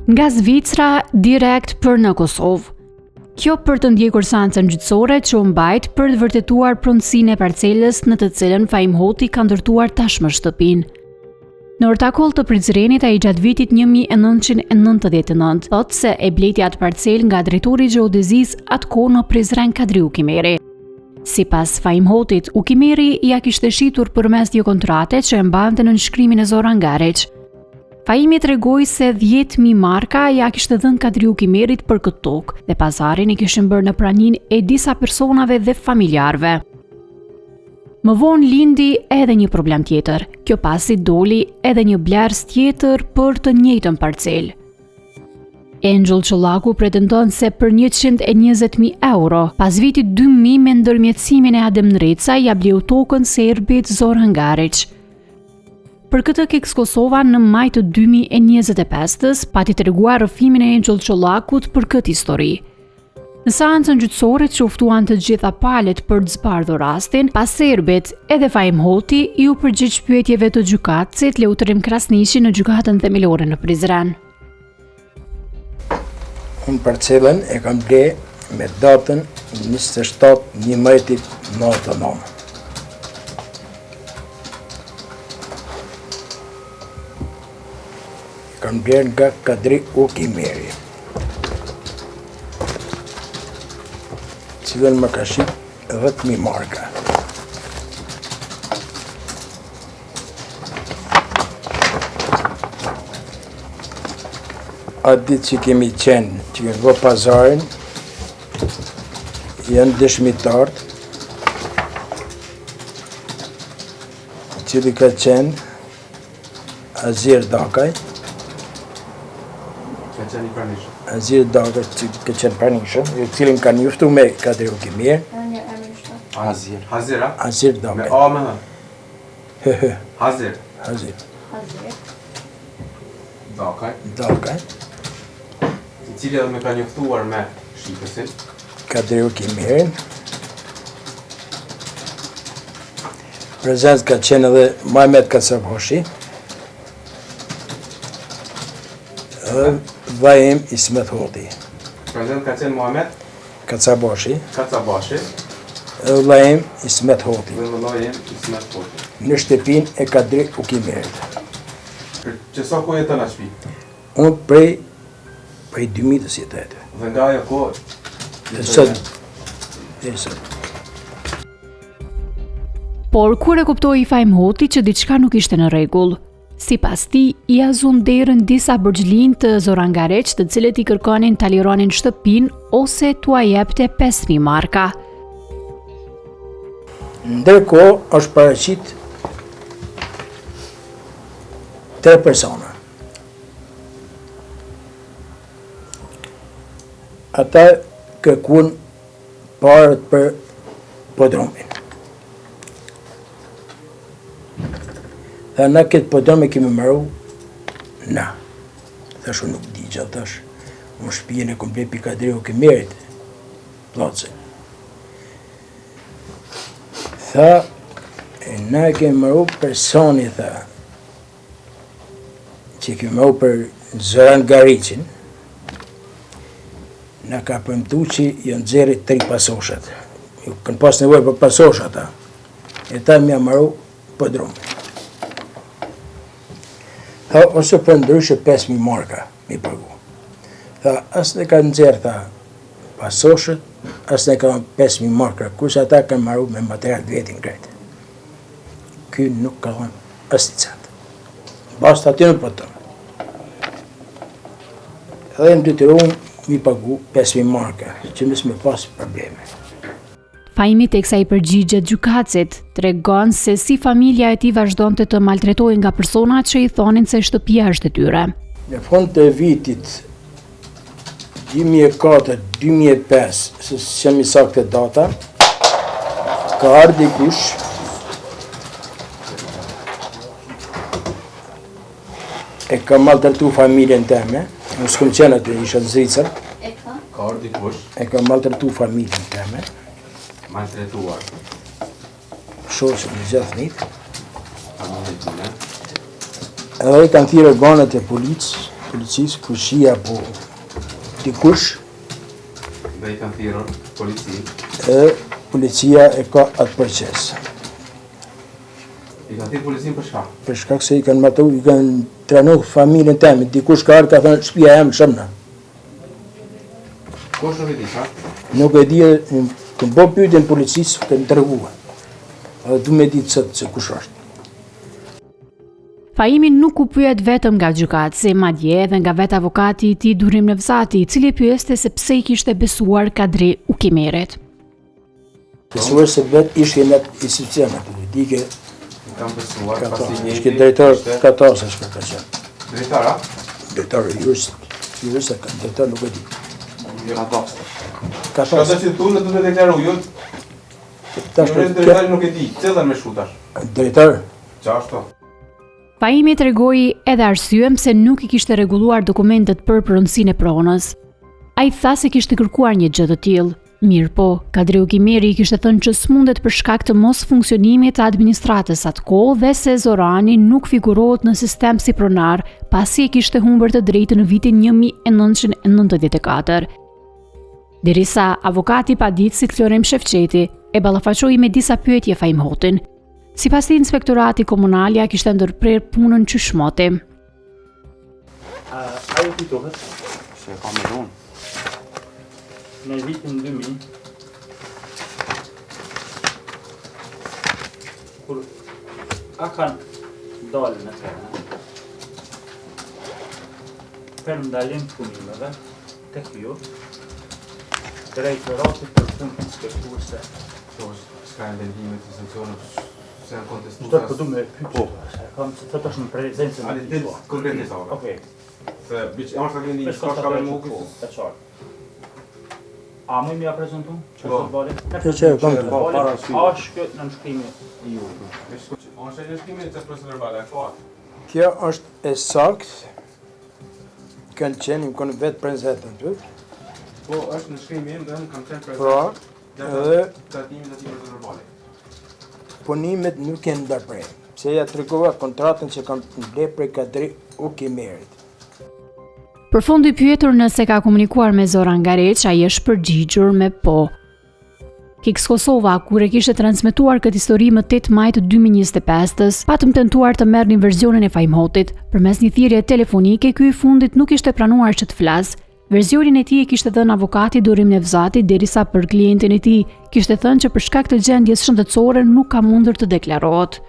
Nga Zvicra direkt për në Kosovë. Kjo për të ndjekur seancën gjyqësore që u mbajt për të vërtetuar pronësinë e parcelës në të cilën Faim Hoti ka ndërtuar tashmë shtëpinë. Në Ortakoll të Prizrenit ai gjatë vitit 1999 thotë se e blejti atë parcelë nga drejtori i gjeodezisë atë kohë në Prizren Kadri Ukimeri. Sipas Faim Hotit, Ukimeri ia kishte shitur përmes një kontrate që e mbante nënshkrimin e Zoran Gariç. Faimi tregoi se 10.000 marka ia kishte dhënë Kadri Ukimerit për këtë tokë dhe pazarin e kishin bërë në praninë e disa personave dhe familjarëve. Më vonë lindi edhe një problem tjetër, kjo pasi doli edhe një blerës tjetër për të njëjtën parcelë. Engjëll Çollaku pretendon se për 120.000 euro, pas vitit 2000 me ndërmjetësimin e Adem Nrecaj ia bleu tokën serbit Zoran Gariç. Për këtë Keks Kosova në maj të 2025-ës pati treguar rrëfimin e Engjëll Çollakut për këtë histori. Në seancën gjyqësore që u ftuan të gjitha palët për të zbardhur rastin, pas serbit, edhe Faim Hoti iu përgjigj pyetjeve të gjykatësit Leutrim Krasniqi në gjykatën themelore në Prizren. Unë parcelën e kam ble me datën 27 11 99. E kam blerë nga Kadri Ukimeri. Cilën më ka shit 10.000 marka. Atë ditë që kemi qenë, që kemi bë pazarin, janë dëshmitarët, cili ka qenë Azir Dakaj, Ka qenë i pranishëm. Azir Dakaj që ka qenë pranishëm, i cilin kanë njoftu me Kadri Ukimerin. Hazir. Hazir, a? Azir Dakaj. Me A me H. H H. Hazir. Hazir. Hazir. Dakaj. Dakaj. I cili edhe me ka njoftuar me shitësin. Kadri Ukimerin. Prezent ka qenë edhe Mehmet Kacabashi. Dhe vllai im Ismet Hoti. Prezent ka qenë Muhamet Kacabashi. Kacabashi. Dhe vllai im Ismet Hoti. Dhe vllai im Ismet Hoti. Në shtëpinë e Kadri Ukimerit. Që sa kohë jeton në shtëpi? Unë prej prej 2000-ës jetoj aty. Dhe nga ajo kohë Dhe sot deri sot. Por kur e kuptoi Faim Hoti që diçka nuk ishte në rregull? Sipas tij, ia zunë derën disa borxhlinj të Zoran Gariç, të cilët i kërkonin ta lironin shtëpinë ose t'ua jepte 5000 marka. Ndërkohë është paraqit tre persona. Ata kërkun paret për podrumin. Dhe na këtë podrum e kemi maru, na. Thash unë nuk di gjë, thash, unë shpijën e kom ble pi Kadri Ukimerit, pllacën. Tha, e na e kemi maru personi, tha, që kemi maru për Zoran Gariqin, na ka premtu që janë nxjerrë tri pasoshat. Ju kanë pas nevojë për pasoshat, ata. E ta me ia maru podrumin. Tha, ose përndryshe 5.000 marka, mi pagu. Tha, as ne ka nxjerrë, tha, pasoshat, as ne ka 5.000 marka, kurse ata kanë maru me material vetin krejt. Ky nuk ka dhënë asnjë cent. Basta aty nuk po të. Edhe jam detyru mi pagu 5.000 marka, që mos me pas probleme. Faimi teksa i përgjigjet gjykatësit, tregon se si familja e tij vazhdonte të maltretohej nga persona që i thonin se shtëpia është e tyre. Në fund të vitit 2004, 2005, se s'jam i saktë data, ka ardhë dikush, e ka maltretu familjen teme, unë s'kom qenë aty, isha në Zvicër, Ka ardhë dikush, e ka maltretu familjen teme, maltretuar shoqen e gjithë fëmijët, familjen time. Edhe i kanë thirrë organet e policë. Policisë, policia apo dikush. Dhe i kanë thirrur policinë. E policia e ka atë proces. I kanë thirrur policinë për shkak? Për shkak se i kanë matu, i kanë tranu familjen teme. Dikush ka ardhur ka thënë shtëpia jam shëmna. Kush nuk e di, ça? Nuk e di, kam bo pyetje në policisë, kanë treguar. Edhe du me ditë sot se kush është. Faimi nuk u pyet vetëm nga gjykatësi, madje edhe nga vetë avokati i tij Durim Nevzati, i cili e pyeste se pse i kishte besuar Kadri Ukimerit. Besuar se vetë ishte në institucion aty, dike kam besuar pasi një ishte drejtor katastër çka ka qenë. Drejtor, a? Drejtor jurist, jurist ka drejtor nuk e di. Katastër. Katastër. Çka do të thonë do të deklaru ju? Tash drejtor nuk e di, cilën me shku tash? Drejtor. Qashtu. Faimi tregoi edhe arsyen pse nuk i kishte rregulluar dokumentet për pronësinë e pronës. Ai tha se kishte kërkuar një gjë të tillë. Mirëpo, Kadri Ukimeri i kishte thënë që s'mundet për shkak të mosfunksionimit të administratës atë kohë dhe se Zorani nuk figurohet në sistem si pronar, pasi e kishte humbur të drejtën në vitin 1994. Derisa avokati i paditësit Florim Shefqeti e ballafaqoi me disa pyetje Faim Hotin. Sipas tij inspektorati komunal ia kishte ndërprerë punën qysh moti. A ju kujtohet? Se e kam edhe unë. Në vitin 2000, kur a kanë dalë në terren, për ndalim të punimeve, tek ju, drejtorati për punë inspektuese. Po, s'ka e vendime të institucioneve, se janë kontestuar. Çdo po du me pyet. Po, se kam se të tash në prezencën e tij. Po. Konkretisht apo? Okej. Se biç e është vendimi, s'ka çka me mu po, e qartë. A më më ja prezantu? Çfarë po. bale? Po që kam të po, para sy. A është kjo nënshkrimi i juaj? Është nënshkrimi i procesverbale, po. Kjo është e saktë. Kanë qenë, më konë vetë prezent aty. Po, është nënshkrimi im dhe unë kam qenë prezent. Pra, edhe... Datimi dhe timë verbale. Punimet nuk janë ndërpre. Pse ja tregova kontratën që kam ble prej Kadri Ukimerit. Për fund i pyetur nëse ka komunikuar me Zoran Gariç, ai është përgjigjur me po. Kiks Kosova, kur e kishte transmetuar këtë histori më 8 maj të 2025-ës, patëm tentuar të merrnim versionin e Faim Hotit. Përmes një thirrje telefonike, ky i fundit nuk kishte pranuar që të flasë. Versionin e tij e kishte dhënë avokati Durim Nevzati, derisa për klientin e tij kishte thënë që për shkak të gjendjes shëndetësore nuk ka mundur të deklarohet.